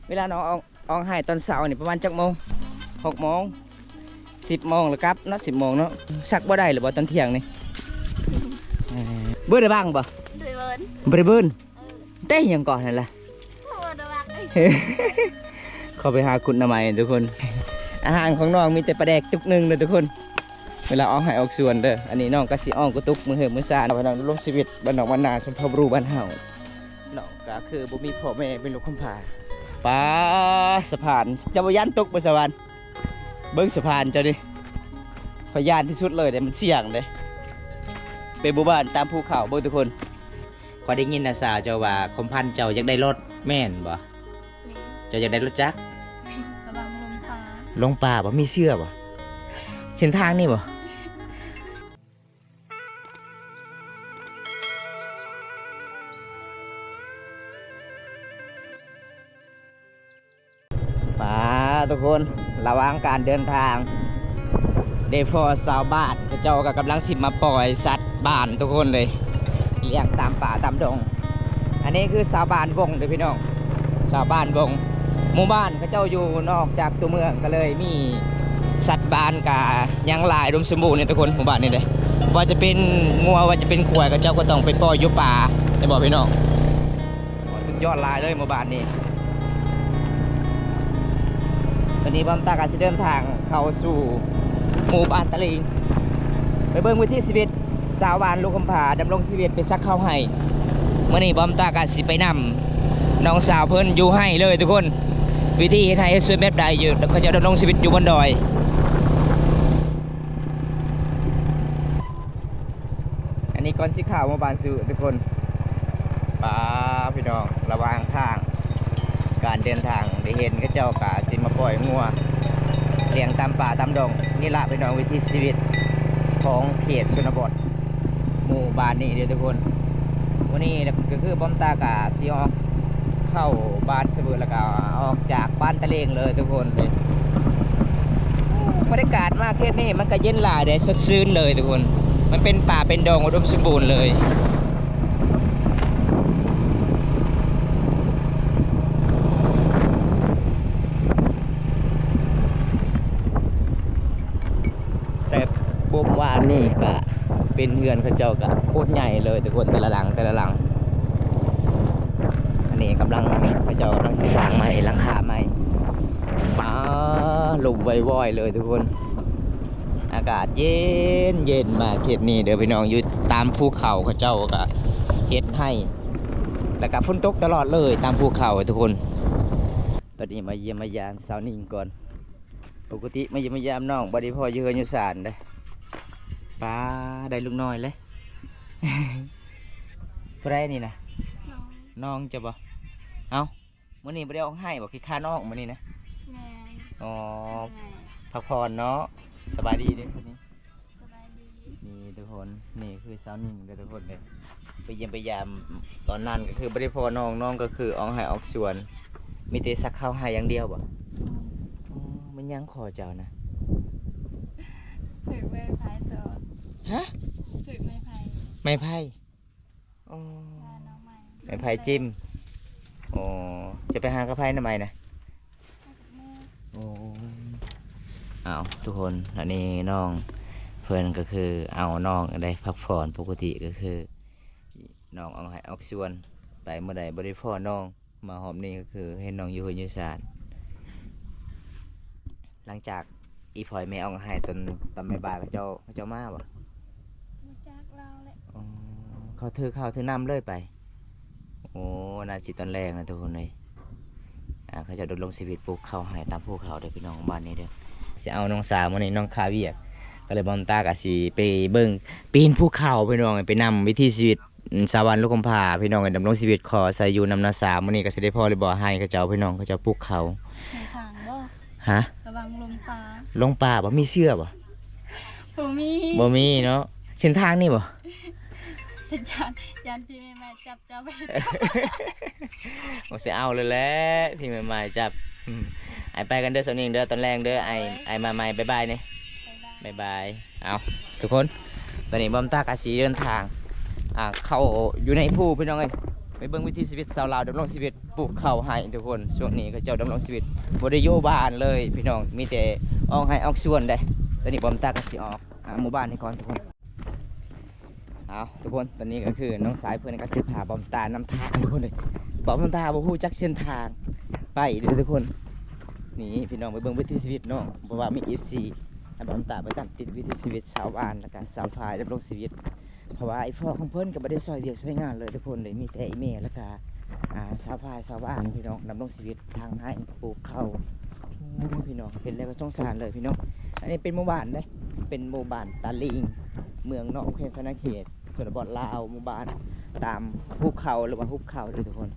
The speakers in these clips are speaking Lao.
ເວລານ້ອງອອກ ອອກໄຮ່ຕອນເຊົ້ານີ້ປະມານຈັກໂມງ? ຫົກໂມງ ສິບໂມງແລ້ວກັບເນາະ ສິບໂມງເນາະ. ຊັກບໍ່ໄດ້ຫຼືບໍ່ຕອນທ່ຽງນີ້? ເອີ ເບີດໄດ້ບັງບໍ່? ບໍ່ໄດ້ເບີນ ບໍ່ໄດ້ເບີນ. ເອີ ແຕ່ຫຍັງເກາະຫັ້ນລະ? ບໍ່ໄດ້ບັງ. ເຂົາໄປຫາຂຸດໜໍ່ໄມ້ທຸກຄົນ. ອາຫານຂອງນ້ອງມີແຕ່ປາແດກຈຸກໜຶ່ງເດີທຸກຄົນ ເວລາອອກໄຮ່ອອກສວນເດີ. ອັນນີ້ນ້ອງກະຊິອອກກະຕຸກມື້ເຮືອນມື້ຊານ ເອົາໄປນຳດຳລົງຊີວິດບ້ານນອກບ້ານນາຊົນເຜົ່າບຣູບ້ານເຮົາ. ນ້ອງກະຄືບໍ່ມີພໍ່ແມ່ເປັນລູກກຳພ້າ. ປາ ສະພານ ເຈົ້າບໍ່ຢ້ານຕົກບໍ່ສະຫວັນ? ເບິ່ງສະພານເຈົ້ານີ້ ຂ້ອຍຢ້ານທີ່ສຸດເລີຍເດ້ ມັນສ່ຽງເດ້. ເປັນໝູ່ບ້ານຕາມພູເຂົາເບິ່ງທຸກຄົນ. ຂ້ອຍໄດ້ຍິນນ້າສາວເຈົ້າວ່າ ຄວາມຝັນເຈົ້າຢາກໄດ້ລົດ ແມ່ນບໍ່? ແມ່ນ. ເຈົ້າຢາກໄດ້ລົດຈັກ? ລະວັງຫຼົງປ່າ. ຫຼົງປ່າບໍ່? ມີເສື້ອບໍ່? ເສັ້ນທາງນີ້ບໍ່? ປາ ທຸກຄົນ ລະຫວ່າງການເດີນທາງ ໄດ້ພໍ້ຊາວບ້ານ ເຂົາເຈົ້າກໍກຳລັງຊິມາປ່ອຍສັດບ້ານທຸກຄົນເລີຍ ລ້ຽງຕາມປ່າຕາມດົງ. ອັນນີ້ຄືຊາວບ້ານວົງເດີພີ່ນ້ອງ ຊາວບ້ານວົງ ໝູ່ບ້ານເຂົາເຈົ້າຢູ່ນອກຈາກຕົວເມືອງ ກໍເລີຍມີສັດບ້ານກະຍັງຫຼາຍ ອຸດົມສົມບູນເດທຸກຄົນ. ໝູ່ບ້ານນີ້ເດ້ ວ່າຈະເປັນງົວ ວ່າຈະເປັນຄວາຍ ເຂົາເຈົ້າກໍຕ້ອງໄປປ່ອຍຢູ່ປ່າ ເຫັນບໍ່ພີ່ນ້ອງ? ໂອ້ ສຸດຍອດຫຼາຍເລີຍໝູ່ບ້ານນີ້. ຕອນນີ້ບ່າວຕາກະຊິເດີນທາງເຂົ້າສູ່ໝູ່ບ້ານຕະລິງ ໄປເບິ່ງວິຖີຊີວິດຊາວບ້ານລູກຄຳຜາ ດຳລົງຊີວິດ ໄປສັກເຂົ້າໄຮ່. ມື້ນີ້ບ່າວຕາກະຊິໄປນຳນ້ອງສາວເພິ່ນຢູ່ໄຮ່ເລີຍທຸກຄົນ ວິທີເຮັດໄຮ່ເຮັດສວນແບບໃດ ຢູ່ ເຂົາເຈົ້າດຳລົງຊີວິດຢູ່ບົນດອຍ. ອັນນີ້ກ່ອນຊິເຂົ້າໝູ່ບ້ານສຸທຸກຄົນ. ປາ ພີ່ນ້ອງ ລະຫວ່າງທາງ ການເດີນທາງໄດ້ເຫັນເຂົາເຈົ້າກະຊິມາປ່ອຍງົວລ້ຽງຕາມປ່າຕາມດົງ. ນີ້ລະພີ່ນ້ອງ ວິຖີຊີວິດຂອງເຂດຊົນນະບົດ ໝູ່ບ້ານນີ້ເດີທຸກຄົນ. ມື້ນີ້ກໍຄືບ່າວຕາກະຊິອອກ ເຂົ້າບ້ານສະເບີ ແລ້ວກໍອອກຈາກບ້ານຕະເລງເລີຍທຸກຄົນເລີຍ. ບັນຍາກາດມາເຂດນີ້ມັນກໍເຢັນຫຼາຍເດ້ ສົດຊື່ນເລີຍທຸກຄົນ. ມັນເປັນປ່າເປັນດົງ ອຸດົມສົມບູນເລີຍ. ແຕ່ປຸບວານນີ້ກະເປັນເຮືອນເຂົາເຈົ້າກະໂຄດໃຫຍ່ເລີຍທຸກຄົນ ແຕ່ລະຫຼັງ ແຕ່ລະຫຼັງ. ອັນນີ້ກຳລັງ ເຂົາເຈົ້າກຳລັງຊິສ້າງໃໝ່ ຫຼັງຄາໃໝ່. ປາ ລົມວອຍໆເລີຍທຸກຄົນ. ອາກາດເຢັນໆ ມາເຂດນີ້ເດີພີ່ນ້ອງ ຢູ່ຕາມພູເຂົາ ເຂົາເຈົ້າກະເຮັດໄຮ່ ແລ້ວກະຝົນຕົກຕະຫຼອດເລີຍຕາມພູເຂົາທຸກຄົນ. ຕອນນີ້ມາຢ້ຽມມາຢາມສາວນິງກ່ອນ. ປົກກະຕິມາຢ້ຽມມາຢາມນ້ອງ ບໍ່ໄດ້ພໍ້ຢູ່ເຮືອນຢູ່ຊານເດ້. ປາ ໄດ້ລູກນ້ອຍເລີຍ. ຜູ້ໃດນີ້ນະ? ນ້ອງ. ນ້ອງເຈົ້າບໍ່? ເອົ້າ ມື້ນີ້ບໍ່ໄດ້ອອກໄຮ່ບໍ່? ຂີ້ຄ້ານອອກມື້ນີ້ນະ? ແມ່ນ. ອໍ ພັກຜ່ອນເນາະ. ສະບາຍດີເດ້ຄົນນີ້. ສະບາຍດີ. ນີ້ທຸກຄົນ ນີ້ຄືສາວນິງເດີທຸກຄົນເດີ ໄປຢ້ຽມໄປຢາມ. ຕອນນັ້ນກໍຄືບໍ່ໄດ້ພໍ້ນ້ອງ ນ້ອງກໍຄືອອກໄຮ່ອອກສວນ ມີແຕ່ສັກເຂົ້າໄຮ່ຢ່າງດຽວບໍ່? ອືມ. ອໍ ແມ່ນຫຍັງຄໍເຈົ້ານະ? ຖືກໄມ້ໄຜ່ຕອດ. ຮະ? ຖືກໄມ້ໄຜ່. ໄມ້ໄຜ່? ອໍ ຫາໜໍ່ໄມ້ ໄມ້ໄຜ່ຈິ້ມ. ອໍ ຈະໄປຫາກັບໃຜໜໍ່ໄມ້ນະ? ໂອ້ ເອົາທຸກຄົນ ອັນນີ້ນ້ອງເພິ່ນກໍຄືເອົານ້ອງໄດ້ພັກຜ່ອນ. ປົກກະຕິກໍຄືນ້ອງອອກໄຮ່ອອກສວນ ໄປມື້ໃດບໍ່ໄດ້ພໍ້ນ້ອງ ມາຮອບນີ້ກໍຄືເຫັນນ້ອງຢູ່ເຮືອນຢູ່ຊານ. ຫຼັງຈາກອີ່ພໍ່ອີ່ແມ່ອອກໄຮ່ຕອນ ຕອນບ່າຍໆ ເຂົາເຈົ້າ ເຂົາເຈົ້າມາບໍ່? ບໍ່ຈັກລາວແຫຼະ. ອໍ ເຂົາຖືເຂົ້າຖືນ້ຳເລີຍໄປ. ໂອ້ ໜ້າຊິຕອນແລງນະທຸກຄົນເອີຍ. ອ່າ ເຂົາເຈົ້າດຳລົງຊີວິດປູກເຂົ້າໄຮ່ຕາມພູເຂົາເດີພີ່ນ້ອງ ບ້ານນີ້ເດີ. ຊິເອົານ້ອງສາວມື້ນີ້ ນ້ອງຄາວຽກ ກໍເລີຍບ່າວຕາກະຊິໄປເບິ່ງ ປີນພູເຂົາພີ່ນ້ອງ ໄປນຳວິຖີຊີວິດ ອືມ ຊາວບ້ານລູກຄຳຜາພີ່ນ້ອງ ດຳລົງຊີວິດ ຂໍອາໄສຢູ່ນຳນາສາ. ມື້ນີ້ກໍຊິໄດ້ພໍ້ຫຼືບໍ່ ໄຮ່ເຂົາເຈົ້າພີ່ນ້ອງ ເຂົາເຈົ້າປູກເຂົ້າ. ເສັ້ນທາງບໍ່? ຮະ? ລະວັງຫຼົງປ່າ. ຫຼົງປ່າບໍ່? ມີເສື້ອບໍ່? ບໍ່ມີ. ບໍ່ມີເນາະ. ເສັ້ນທາງນີ້ບໍ່? ຢ້ານ ຢ້ານພີ່ໃໝ່ໆຈັບ ເຈົ້າໄປ. ບໍ່ຊິເອົາເລີຍແຫຼະ ພີ່ໃໝ່ໆຈັບ. ອືມ ອ້າຍໄປກັນເດີສາວນິງເດີ ຕອນແລງເດີ ອ້າຍ ໂດຍ ອ້າຍມາໃໝ່ ບາຍບາຍນີ້ ບາຍບາຍ ບາຍບາຍ. ເອົາ ທຸກຄົນ ຕອນນີ້ບ່າວຕາກະຊິເດີນທາງ ອ່າ ເຂົ້າຢູ່ໃນພູພີ່ນ້ອງເອີຍ. ໄປເບິ່ງວິຖີຊີວິດຊາວລາວດຳລົງຊີວິດປູກເຂົ້າໄຮ່ທຸກຄົນ. ຊ່ວງນີ້ເຂົາເຈົ້າດຳລົງຊີວິດບໍ່ໄດ້ຢູ່ບ້ານເລີຍພີ່ນ້ອງ, ມີແຕ່ອອກໄຮ່ອອກສວນເດ້. ຕອນນີ້ບອມຕາກໍຊິອອກຫາໝູ່ບ້ານນີ້ກ່ອນທຸກຄົນ. ເອົາທຸກຄົນ, ຕອນນີ້ກໍຄືນ້ອງຊາຍເພິ່ນກໍຊິພາບອມຕານຳທາງທຸກຄົນເອີຍ. ບອມຕາບໍ່ຮູ້ຈັກເສັ້ນທາງໄປເດີ້ທຸກຄົນ. ນີ້ພີ່ນ້ອງໄປເບິ່ງວິຖີຊີວິດເນາະ, ເພາະວ່າມີເອັຟຊີໃຫ້ບອມຕາໄປຕາມຕິດວິຖີຊີວິດຊາວບ້ານ ແລ້ວກໍຊາວພາຍດຳລົງຊີວິດ. ເພາະວ່າອີ່ພໍ່ຂອງເພິ່ນກໍບໍ່ໄດ້ຊ່ອຍວຽກຊ່ອຍງານເລີຍທຸກຄົນເລີຍ, ມີແຕ່ອີ່ແມ່ ແລ້ວກໍ ອ່າ ຊາວພາຍຊາວບ້ານພີ່ນ້ອງດຳລົງຊີວິດທາງໄຮ່ປູກເຂົ້າ. ໂອ້ຍ ພີ່ນ້ອງ ເຫັນແລ້ວກໍສົງສານເລີຍພີ່ນ້ອງ. ອັນນີ້ເປັນໝູ່ບ້ານເດ້, ເປັນໝູ່ບ້ານຕາລີງ ເມືອງນອກ ແຂວງສະຫວັນນະເຂດ ຊົນນະບົດລາວ, ໝູ່ບ້ານຕາມພູເຂົາ ຫຼືວ່າຫຸບເຂົາເດີ້ທຸກຄົນ.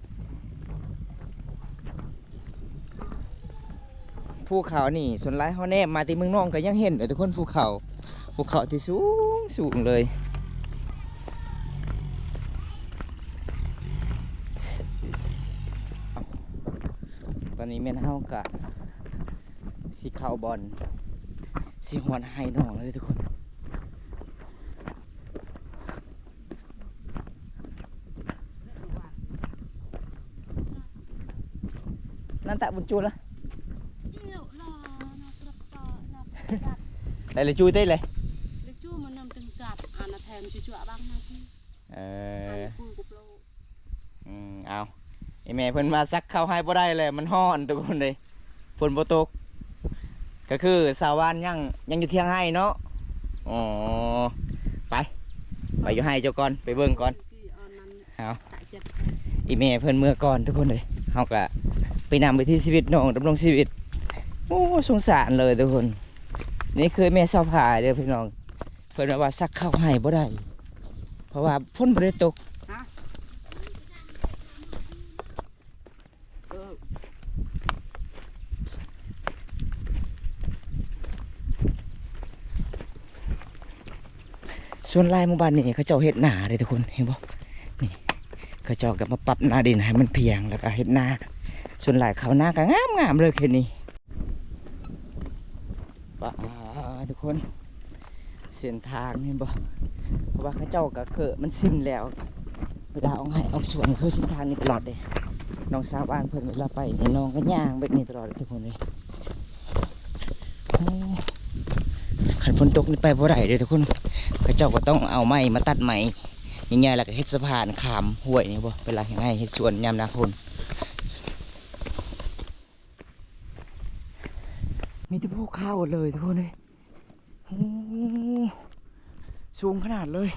ພູເຂົານີ້ ສ່ວນຫຼາຍເຮົາແນມມາແຕ່ເມືອງນອກກໍຍັງເຫັນເດີ້ທຸກຄົນ, ພູເຂົາ ພູເຂົາທີ່ສູງໆເລີຍ. ຕອນນີ້ແມ່ນເຮົາກະຊິເຂົ້າບ່ອນ ຊິຮອດໄຮ່ນ້ອງເລີຍທຸກຄົນ. ນັນຕະບຸນຈູລະ ໄດ້ລະຈູເຕເລີຍ. ເອີ ອືມ ເອົາ ອີ່ແມ່ເພິ່ນວ່າສັກເຂົ້າໄຮ່ບໍ່ໄດ້ແລ້ວ ມັນຮ້ອນທຸກຄົນເດ້. ຝົນບໍ່ຕົກ ກໍຄືຊາວບ້ານຍັງ ຍັງຢູ່ທຽງໄຮ່ເນາະ. ອໍ ໄປ ໄປຢູ່ໄຮ່ເຈົ້າກ່ອນ ໄປເບິ່ງກ່ອນ. ເອົາ ອີ່ແມ່ເພິ່ນເມືອກ່ອນທຸກຄົນເອີຍ, ເຮົາກະໄປນຳວິຖີຊີວິດນ້ອງດຳລົງຊີວິດ. ໂອ້ ສົງສານເລີຍທຸກຄົນ. ນີ້ຄືແມ່ຊາວພາຍເດີ້ພີ່ນ້ອງ, ເພິ່ນວ່າສັກເຂົ້າໄຮ່ບໍ່ໄດ້ ເພາະວ່າຝົນບໍ່ໄດ້ຕົກ. ສ່ວນຫຼາຍໝູ່ບ້ານນີ້ເຂົາເຈົ້າເຮັດນາເດ້ທຸກຄົນ ເຫັນບໍ່? ນີ້ ເຂົາເຈົ້າກໍມາປັບໜ້າດິນໃຫ້ມັນພຽງ ແລ້ວກໍເຮັດນາ. ສ່ວນຫຼາຍເຂົ້ານາກໍງາມໆເລີຍເຂດນີ້. ປາດ ທຸກຄົນ ເສັ້ນທາງເຫັນບໍ່? ເພາະວ່າເຂົາເຈົ້າກໍເຄີຍມັນຊິນແລ້ວ, ເວລາອອກໄຮ່ອອກສວນຄືເສັ້ນທາງນີ້ຕະຫຼອດເດ້. ນ້ອງສາວບ້ານເພິ່ນເວລາໄປນີ້ ນ້ອງກໍຍ່າງແບບນີ້ຕະຫຼອດເດ້ທຸກຄົນເອີຍ. ໂອ້ ຄັນຝົນຕົກນີ້ໄປບໍ່ໄດ້ເດ້ທຸກຄົນ, ເຂົາເຈົ້າກໍຕ້ອງເອົາໄມ້ມາຕັດໄມ້ໃຫຍ່ໆ ແລ້ວກໍເຮັດສະພານຂ້າມຫ້ວຍນີ້ບໍ່ ເວລາເຮັດໄຮ່ເຮັດສວນຍາມໜ້າຝົນ. ມີແຕ່ພູເຂົາເລີຍທຸກຄົນເອີຍ. ໂອ້ ສູງຂະໜາດເລີຍ.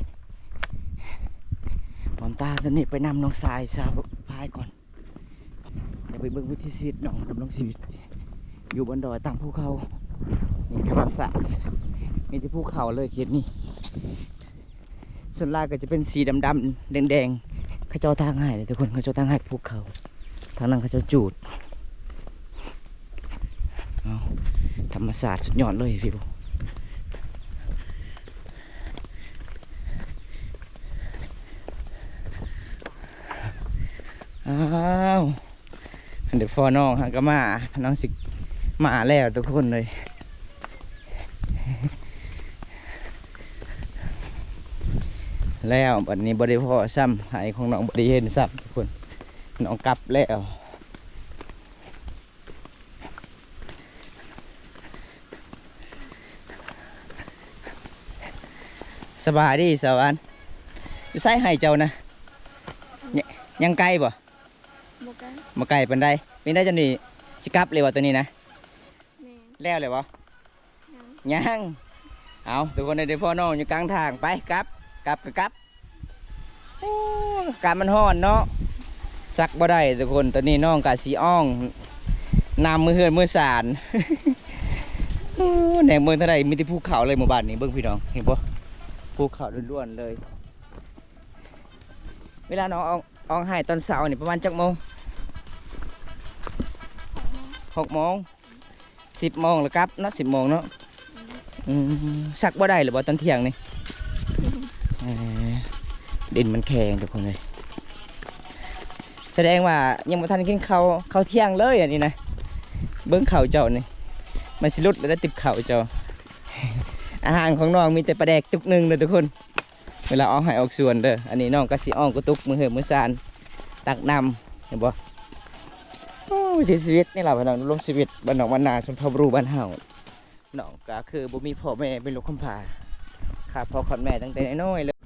ບອມຕາຕອນນີ້ໄປນຳນ້ອງຊາຍຊາວພາຍກ່ອນ, ດຽວໄປເບິ່ງວິຖີຊີວິດນ້ອງດຳລົງຊີວິດຢູ່ບົນດອຍຕາມພູເຂົາ. ນີ້ທຳມະຊາດ ມີແຕ່ພູເຂົາເລີຍເຂດນີ້. ສ່ວນຫຼາຍກໍຈະເປັນສີດຳໆ ແດງໆ ເຂົາເຈົ້າຖາງໄຮ່ເດ້ທຸກຄົນ, ເຂົາເຈົ້າຖາງໄຮ່ປູກເຂົ້າ, ທາງນັ້ນເຂົາເຈົ້າຈູດ. ເອົາ ທຳມະຊາດສຸດຍອດເລີຍ ວິວ. ອ້າວ ອັນເດ ພໍ່ນ້ອງຫາກະມາ, ນ້ອງຊິມາແລ້ວທຸກຄົນເລີຍ. ແລ້ວບັດນີ້ບໍ່ໄດ້ພໍ້ຊ້ຳ, ໄຮ່ຂອງນ້ອງບໍ່ໄດ້ເຫັນຊ້ຳທຸກຄົນ, ນ້ອງກັບແລ້ວ. ສະບາຍດີສາວຫວານ, ຢູ່ໃສໄຮ່ເຈົ້ານະ? ຍ- ຍັງໄກບໍ່? ບໍ່ໄກ ບໍ່ໄກປານໃດ. ເປັນໄດ ເຈົ້ານີ້ຊິກັບເລີຍບໍ່ ໂຕນີ້ນະ? ແມ່ນ. ແລ້ວເລີຍບໍ່? ຍັງ ຍັງ. ເອົາ ທຸກຄົນເອີຍ ໄດ້ພໍ້ນ້ອງຢູ່ກາງທາງ. ໄປ ກັບ ກັບກໍກັບ. ໂອ້ ອາກາດມັນຮ້ອນເນາະ, ຊັກບໍ່ໄດ້ທຸກຄົນ. ຕອນນີ້ນ້ອງກະຊິອ່ອງນຳເມືອເຮືອນເມືອຊານ. ໂອ້ ແນມເບິ່ງທາງໃດມີແຕ່ພູເຂົາເລີຍໝູ່ບ້ານນີ້. ເບິ່ງພີ່ນ້ອງ ເຫັນບໍ່? ພູເຂົາລ້ວນໆເລີຍ. ເວລານ້ອງອອກ ອອກໄຮ່ຕອນເຊົ້ານີ້ປະມານຈັກໂມງ? ຫົກໂມງ ສິບໂມງແລ້ວກັບເນາະ, ສິບໂມງເນາະ. ອືມ ຊັກບໍ່ໄດ້ເລີຍບໍ່ຕອນທ່ຽງນີ້? ເອີ ດິນມັນແຂງທຸກຄົນເອີຍ. ສະແດງວ່າຍັງບໍ່ທັນກິນເຂົ້າ ເຂົ້າທ່ຽງເລີຍອັນນີ້ນະ. ເບິ່ງເຂົ້າເຈົ້ານີ້ ມັນຊິຫຼຸດແລ້ວເດີ້ ຕິບເຂົ້າເຈົ້າ. ອາຫານຂອງນ້ອງມີແຕ່ປາແດກຕຸກໜຶ່ງເດີ້ທຸກຄົນ. ເວລາອອກໄຮ່ອອກສວນເດີ້. ອັນນີ້ນ້ອງກໍຊິອ່ອງກະຕຸກເມືອເຮືອນເມືອຊານ. ຕັກນ້ຳ ເຫັນບໍ່? ໂອ້ ວິຖີຊີວິດນີ້ລະພີ່ນ້ອງ ດຳລົງຊີວິດບ້ານນອກບ້ານນາ ຊົນເຜົ່າບຣູບ້ານເຮົາ. ນ້ອງກໍຄືບໍ່ມີພໍ່ແມ່ ເປັນລູກກຳພ້າ ຂາດພໍ່ຂາດແມ່ຕັ້ງແຕ່ນ້ອຍໆເລີຍ.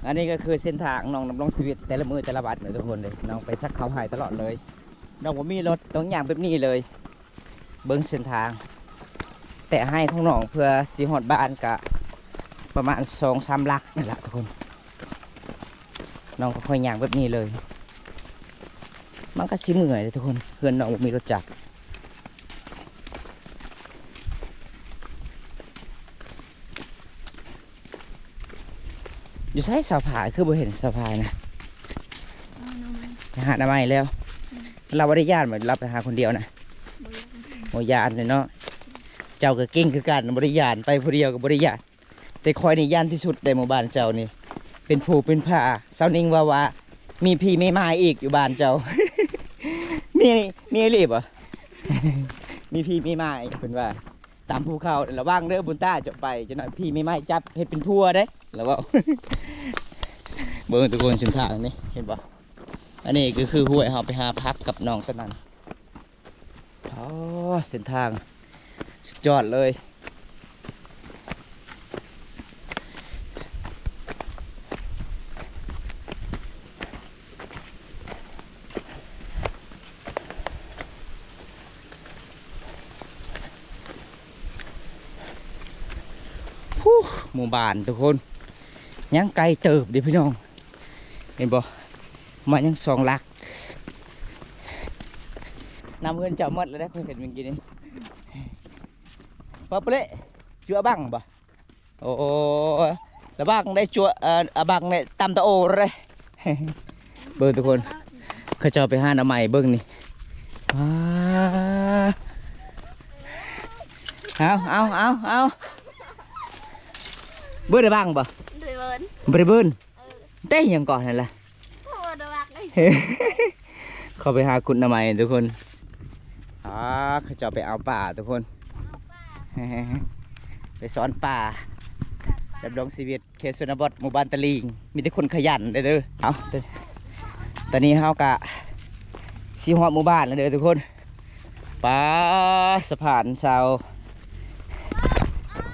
ອັນນີ້ກໍຄືເສັ້ນທາງນ້ອງດຳລົງຊີວິດແຕ່ລະມື້ແຕ່ລະວັນເນາະທຸກຄົນເດ້. ນ້ອງໄປສັກເຂົ້າໄຮ່ຕະຫຼອດເລີຍ ນ້ອງບໍ່ມີລົດ ຕ້ອງຍ່າງແບບນີ້ເລີຍ. ເບິ່ງເສັ້ນທາງ ແຕ່ໄຮ່ຂອງນ້ອງເພື່ອຊິຮອດບ້ານກະປະມານສອງສາມຫຼັກນີ້ລະທຸກຄົນ. ນ້ອງກໍຄ່ອຍຍ່າງແບບນີ້ເລີຍ ມັນກໍຊິເມື່ອຍເດ້ທຸກຄົນ. ເຮືອນນ້ອງບໍ່ມີລົດຈັກ. ຢູ່ໃສສາວພາຍ? ຄືບໍ່ເຫັນສາວພາຍນະ? ໄປຫາອະນາໄມແລ້ວ. ລາວບໍ່ໄດ້ຢ້ານບໍ່? ລາວໄປຫາຄົນດຽວນະ? ບໍ່ຢ້ານ ບໍ່ຢ້ານເລີຍເນາະ. ເຈົ້າກໍເກັ່ງຄືກັນ ບໍ່ໄດ້ຢ້ານ ໄປຜູ້ດຽວກໍບໍ່ໄດ້ຢ້ານ. ແຕ່ຂ້ອຍນີ້ຢ້ານທີ່ສຸດໃນໝູ່ບ້ານເຈົ້ານີ້ ເປັນພູເປັນຜາ. ສາວນິງເວົ້າວ່າ ມີຜີມີມາອີກຢູ່ບ້ານເຈົ້າ. ມີ ມີອີ່ຫຼີບໍ່? ມີຜີມີມາອີກ ເພິ່ນວ່າ ຕາມພູເຂົາ. ລະວັງເດີບຸນຕາ ເຈົ້າໄປ ຈັກໜ້ອຍຜີມີມາຈັບເຮັດເປັນຜົວເດ້ ລະເວົ້າ. ເບິ່ງທຸກຄົນ ເສັ້ນທາງນີ້ ເຫັນບໍ່? ອັນນີ້ກໍຄືຫ້ວຍ ເຮົາໄປຫາຜັກກັບນ້ອງຕອນນັ້ນ. ອໍ ເສັ້ນທາງສຸດຍອດເລີຍ. ຫູ ໝູ່ບ້ານທຸກຄົນ ຍັງໄກເຕີບເດ້ພີ່ນ້ອງ. ເຫັນບໍ່? ມາຍັງສອງຫຼັກ. ນ້ຳເຮືອນເຈົ້າໝົດແລ້ວເດ້ ຂ້ອຍເຫັນມື້ກີ້ນີ້. ປະເປເລະ ຈົວບັງບໍ່? ໂອ້ ລະບັງໄດ້ຈົວ ເອີ ອະບັງໄດ້ຕຳຕະໂອເດ້. ເບິ່ງທຸກຄົນ ເຂົາເຈົ້າໄປຫາໜໍ່ໄມ້ເບິ່ງນີ້. ວ້າ ເອົາ ເອົາ ເອົາ ເອົາ ເບິ່ງໄດ້ບັງບໍ່? ບໍ່ໄດ້ເບິ່ງ ບໍ່ໄດ້ເບິ່ງ. ເອີ ແຕ່ຫຍັງເກາະນັ້ນລະ? ເຂົາໄປຫາຂຸດໜໍ່ໄມ້ທຸກຄົນ. ອ່າ ເຂົາເຈົ້າໄປເອົາປາທຸກຄົນ ເອົາປາ ໄປສອນປາ. ດຳລົງຊີວິດເຂດຊົນນະບົດ ໝູ່ບ້ານຕະລິງ ມີແຕ່ຄົນຂະຫຍັນເດີ. ເອົາ ຕອນນີ້ເຮົາກະຊິຮອດໝູ່ບ້ານແລ້ວເດີທຸກຄົນ. ປາ ສະພານຊາວ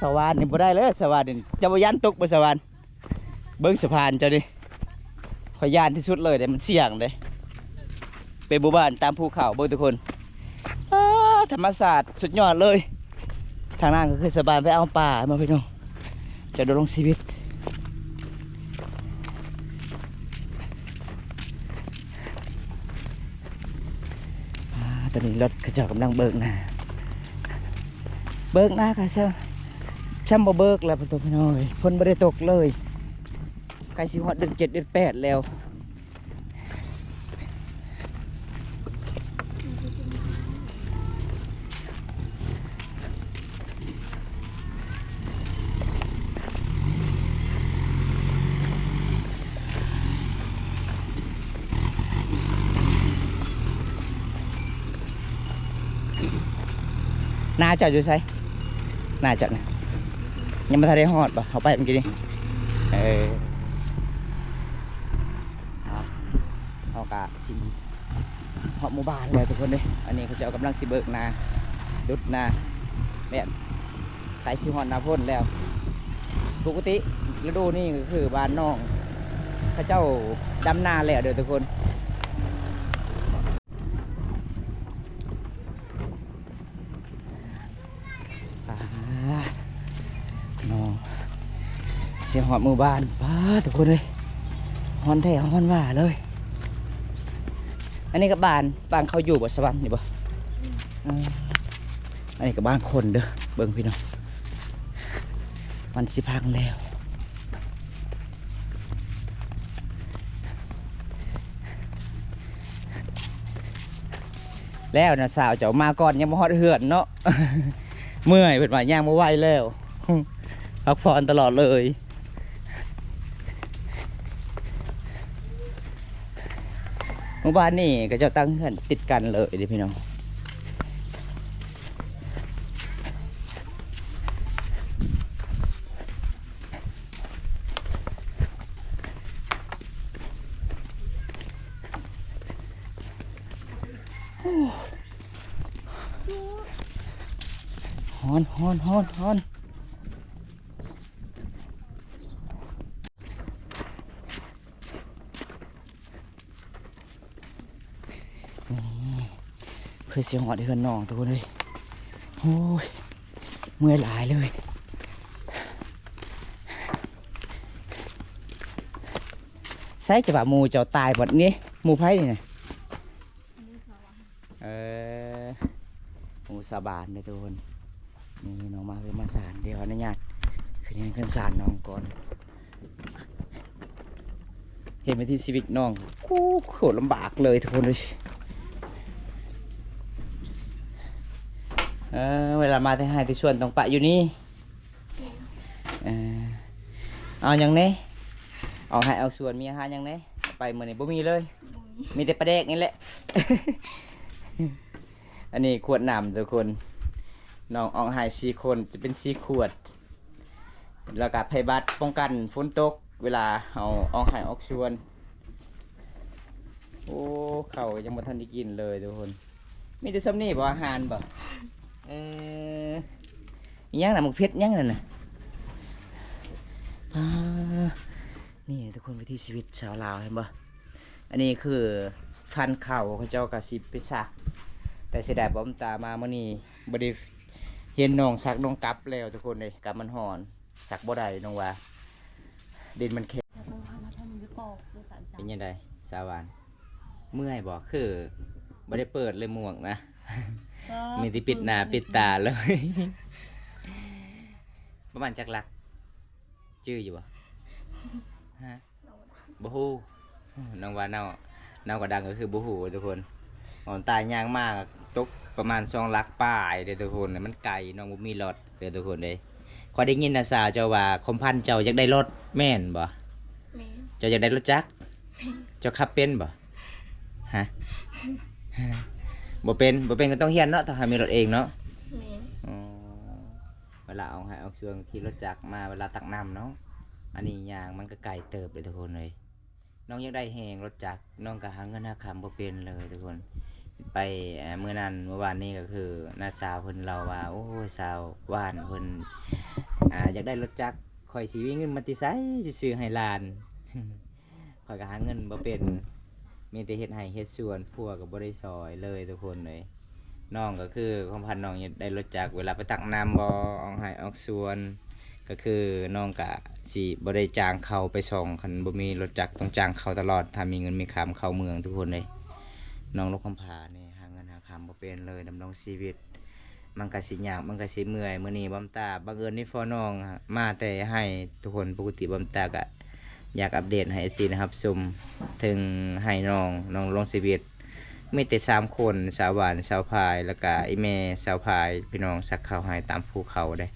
ສະຫວານນີ້ບໍ່ໄດ້ເລີຍ ສະຫວານນີ້. ເຈົ້າບໍ່ຢ້ານຕົກບໍ່ສະຫວານ? ເບິ່ງສະພານເຈົ້ານີ້ ຂ້ອຍຢ້ານທີ່ສຸດເລີຍເດ້ ມັນສ່ຽງເດ້. ເປັນໝູ່ບ້ານຕາມພູເຂົາ ເບິ່ງທຸກຄົນ. ອ້າ ທຳມະຊາດສຸດຍອດເລີຍ. ທາງນັ້ນກໍຄືຊາວບ້ານໄປເອົາປາມາພີ່ນ້ອງ ຈະດຳລົງຊີວິດ. ອ່າ ຕອນນີ້ລົດເຂົາເຈົ້າກຳລັງເບີກນາ ເບີກນາກະຊະ ຊ່ຳບໍ່ເບີກແລ້ວ ພໍ່ພີ່ນ້ອງເອີຍ. ຝົນບໍ່ໄດ້ຕົກເລີຍ ໃກ້ຊິຮອດເດືອນເຈັດເດືອນແປດແລ້ວ. ນາເຈົ້າຢູ່ໃສ? ນາເຈົ້ານະ ຍັງບໍ່ທັນໄດ້ຮອດບໍ່? ເຮົາໄປມື້ກີ້ນີ້ ເອີ ເຮົາກະຊິຮອດໝູ່ບ້ານແລ້ວທຸກຄົນເດ້. ອັນນີ້ເຂົາເຈົ້າກຳລັງຊິເບີກນາ ດຸດນາ ແບບໃກ້ຊິຮອດໜ້າຝົນແລ້ວ. ປົກກະຕິລະດູນີ້ກໍຄືບ້ານນ້ອງເຂົາເຈົ້າດຳນາແລ້ວເດີທຸກຄົນ. ອ່າ ເນາະ ຊິຮອດໝູ່ບ້ານ. ປ້າ ທຸກຄົນເອີຍ ຮ້ອນແທ້ຮ້ອນວ່າເລີຍ. ອັນນີ້ກໍບ້ານ ບ້ານເຂົາຢູ່ບໍ່ ສະຫວັນນີ້ບໍ່? ອືມ ອັນນີ້ກໍບ້ານຄົນເດີ. ເບິ່ງພີ່ນ້ອງ ມັນຊິພັງແລ້ວ. ແລ້ວນະ ສາວເຈົ້າມາກ່ອນ ຍັງບໍ່ຮອດເຮືອນເນາະ. ເມື່ອຍ ເພິ່ນວ່າຍ່າງບໍ່ໄຫວແລ້ວ ພັກຜ່ອນຕະຫຼອດເລີຍ. ໝູ່ບ້ານນີ້ເຂົາເຈົ້າຕັ້ງເຮືອນຕິດກັນເລີຍເດ້ພີ່ນ້ອງ. ຮ້ອນ ຮ້ອນ ຮ້ອນ ຮ້ອນ. ນີ້ ເພື່ອຊິຮອດເຮືອນນ້ອງ ທຸກຄົນເອີຍ. ໂອ້ຍ ເມື່ອຍຫຼາຍເລີຍ. ໃສຈະວ່າໝູ່ເຈົ້າຕາຍບັດນີ້ ໝູ່ໃຜນີ້ນະ? ເອີ ໝູ່ຊາວບ້ານເດີທຸກຄົນ. ນີ້ນ້ອງມາເຮືອນມາຊານ ດຽວອະນຸຍາດຂຶ້ນເຮືອນຂຶ້ນຊານນ້ອງກ່ອນ. ເຫັນວິຖີຊີວິດນ້ອງ ໂອ້ ໂຄດລຳບາກເລີຍທຸກຄົນເອີຍ. ເອີ ເວລາມາແຕ່ໄຮ່ແຕ່ສວນຕ້ອງປະຢູ່ນີ້. ເອີ ເອົາຫຍັງແດ່? ອອກໄຮ່ອອກສວນ ມີອາຫານຫຍັງແດ່? ໄປມື້ນີ້ບໍ່ມີເລີຍ ບໍ່ມີ ມີແຕ່ປາແດກນີ້ແຫຼະ. ອັນນີ້ຂວດນ້ຳທຸກຄົນ ນ້ອງອອກໄຮ່ສີ່ຄົນ ຈະເປັນສີ່ຂວດ ແລ້ວກະໄພບັດປ້ອງກັນຝົນຕົກ ເວລາເຮົາອອກໄຮ່ອອກສວນ. ໂອ້ ເຂົ້າຍັງບໍ່ທັນໄດ້ກິນເລີຍທຸກຄົນ. ມີແຕ່ຊ່ຳນີ້ບໍ່ ອາຫານບໍ່? ເອີ ອີຫຍັງນະ ໝາກເຜັດຫຍັງນັ້ນນະ? ປາ ນີ້ທຸກຄົນ ວິຖີຊີວິດຊາວລາວ ເຫັນບໍ່? ອັນນີ້ຄືພັນເຂົ້າ ເຂົາເຈົ້າກໍຊິໄປສັກ ແຕ່ເສຍດາຍບໍ່ຕາມາມື້ນີ້ ບໍ່ໄດ້ເຫັນນ້ອງສັກ ນ້ອງກັບແລ້ວທຸກຄົນເອີຍ. ກັບມັນຮ້ອນ ສັກບໍ່ໄດ້ນ້ອງວ່າ ດິນມັນແຂງ. ເປັນຈັ່ງໃດສາວຫວານ ເມື່ອຍບໍ່? ຄືບໍ່ໄດ້ເປີດເລີຍໝວກນະ ມີແຕ່ປິດໜ້າປິດຕາເລີຍ. ປະມານຈັກຫຼັກ ຈື່ຢູ່ບໍ່? ຮະ ບໍ່ຮູ້. ນ້ອງວ່າເນົາ ເນົາກະດັງ ກໍຄືບໍ່ຮູ້ທຸກຄົນ. ອອນຕາຍຍ່າງມາຕົກປະມານສອງຫຼັກປາຍເດີທຸກຄົນ. ມັນໄກ ນ້ອງບໍ່ມີລົດເດີທຸກຄົນເດີ. ຂ້ອຍໄດ້ຍິນນ້າສາວເຈົ້າວ່າ ຄວາມຝັນເຈົ້າຢາກໄດ້ລົດ ແມ່ນບໍ່? ແມ່ນ. ເຈົ້າຢາກໄດ້ລົດຈັກ? ແມ່ນ. ເຈົ້າຂັບເປັນບໍ່? ຮະ ບໍ່ເປັນ. ບໍ່ເປັນກໍຕ້ອງຮຽນເນາະ ຖ້າຫາກມີລົດເອງເນາະ. ແມ່ນ. ອໍ ເວລາອອກໄຮ່ອອກສວນ ຂີ່ລົດຈັກມາ ເວລາຕັກນ້ຳເນາະ. ອັນນີ້ຍ່າງມັນກໍໄກເຕີບເດ້ທຸກຄົນເອີຍ. ນ້ອງຢາກໄດ້ແຮງລົດຈັກ ນ້ອງກໍຫາເງິນຫາຄຳບໍ່ເປັນເລີຍທຸກຄົນ. ໄປ ເອີ ມື້ນັ້ນ ມື້ວານນີ້ກໍຄືນ້າສາວເພິ່ນເລົ່າວ່າ ໂອ້ຍ ສາວຫວານເພິ່ນ ອາ ຢາກໄດ້ລົດຈັກ ຂ້ອຍຊິມີເງິນມາແຕ່ໃສຊິຊື້ໃຫ້ຫຼານ. ຂ້ອຍກໍຫາເງິນບໍ່ເປັນ ມີແຕ່ເຮັດໄຮ່ເຮັດສວນ ຜົວກໍບໍ່ໄດ້ຊ່ອຍເລີຍທຸກຄົນເອີຍ. ນ້ອງກໍຄືຄວາມຝັນນ້ອງຢາກໄດ້ລົດຈັກ ເວລາໄປຕັກນ້ຳບໍ່ ອອກໄຮ່ອອກສວນ ກໍຄືນ້ອງກະຊິບໍ່ໄດ້ຈ້າງເຂົ້າໄປສົ່ງ ຄັນບໍ່ມີລົດຈັກຕ້ອງຈ້າງເຂົ້າຕະຫຼອດ ຖ້າມີເງິນມີຄຳເຂົ້າເມືອງທຸກຄົນເອີຍ. ນ້ອງລູກຄຳພານີ້ຫາເງິນຫາຄຳບໍ່ເປັນເລີຍ ດຳລົງຊີວິດ ມັນກະຊິຍາກ ມັນກະຊິເມື່ອຍ. ມື້ນີ້ບອມຕາບັງເອີນໄດ້ພໍ້ນ້ອງມາແຕ່ໄຮ່ທຸກຄົນ. ປົກກະຕິບອມຕາກະຢາກອັບເດດໃຫ້ເອັຟຊີໄດ້ຮັບຊົມ ເຖິງໄຮ່ນ້ອງ ນ້ອງດຳລົງຊີວິດ ມີແຕ່ສາມຄົນ ສາວຫວານ ສາວພາຍ ແລ້ວກະອີ່ແມ່ສາວພາຍ ພີ່ນ້ອງສັກເຂົ້າໄຮ່ຕາມພູເຂົາເດ້.